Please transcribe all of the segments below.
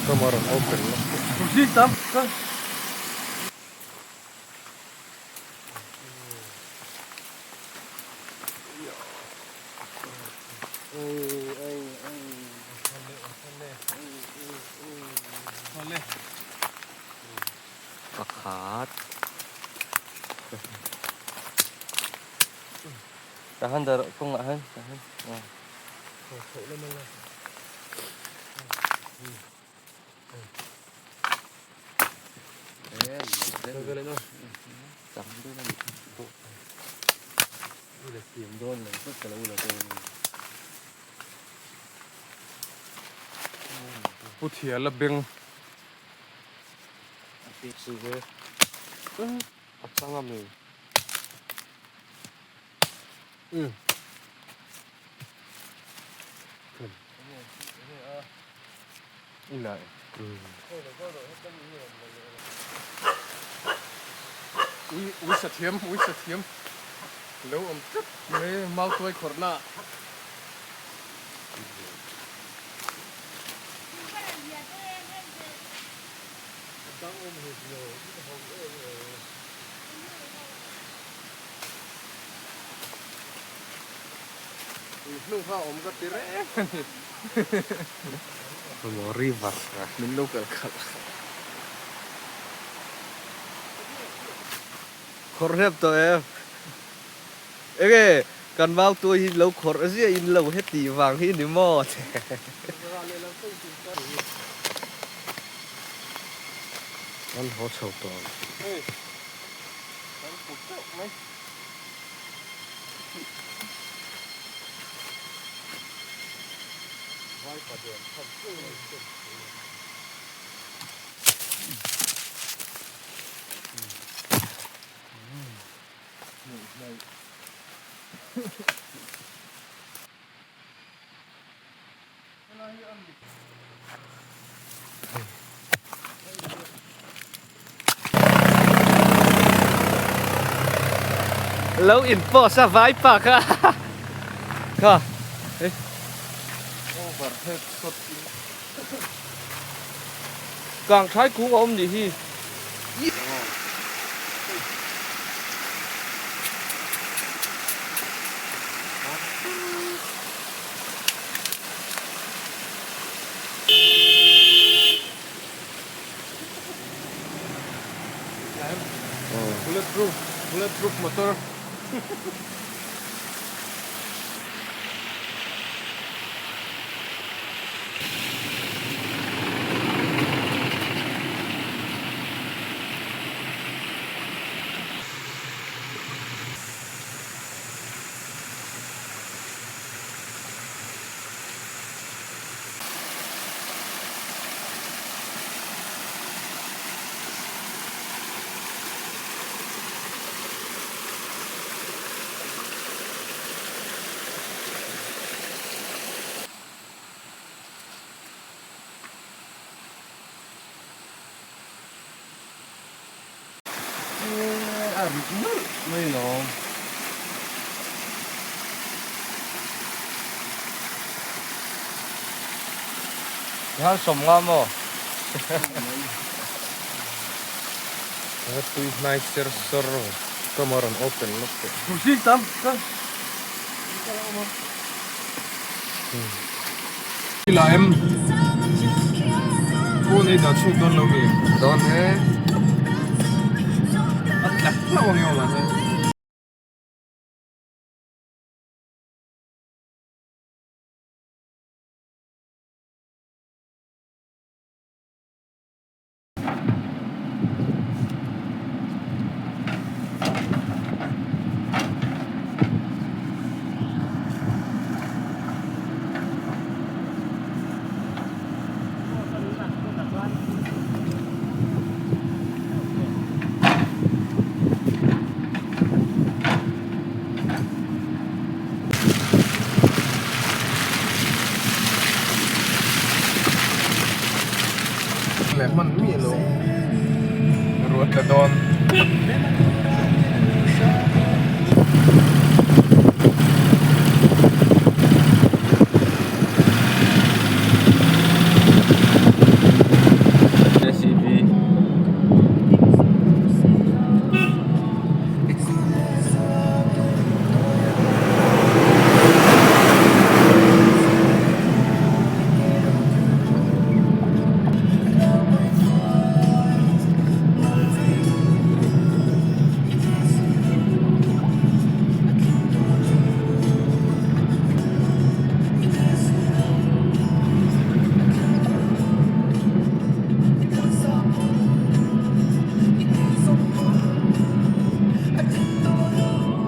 Camera an open lawk tawh. Pakhat Tahan dah kawngah han tahan Pu Thiala beng a chang a mi. Ui ui sa thiam ui sa thiam lo awm tlat mai mau tuai khawrh na ah. Ui hnung kha awm ka ti reng a ni. Maw river min lo kal khalh. Khawrh hlep tawh em? Enge kan mau tuai hi lo khawrh ziah in lo heti vang hi ni maw? Kan haw chho tawh ang. Kan put teuh mai. Lo in post a vai pa kha kha Overhead shot in Kang thlai kung a awm nih hi. Bulletproof bulletproof motor. A rit nulh mai lawm. Tikhan sawm nga maw? Ka tui hnai ser sawr ka rawn open lawk teh. Ila em phone ei dah chhuk dawn lo mi? Dawn e. A tlak hlauh ang emaw mahse. Leh hman miah lo ruah tla dawn.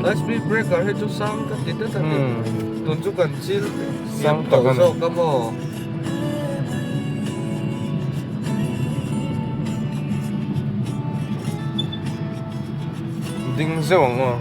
High speed breaker hi chu sang ka ti det a ni. Tun chu kan chil hniam tawh zawk a maw? Ding zeuh ang aw.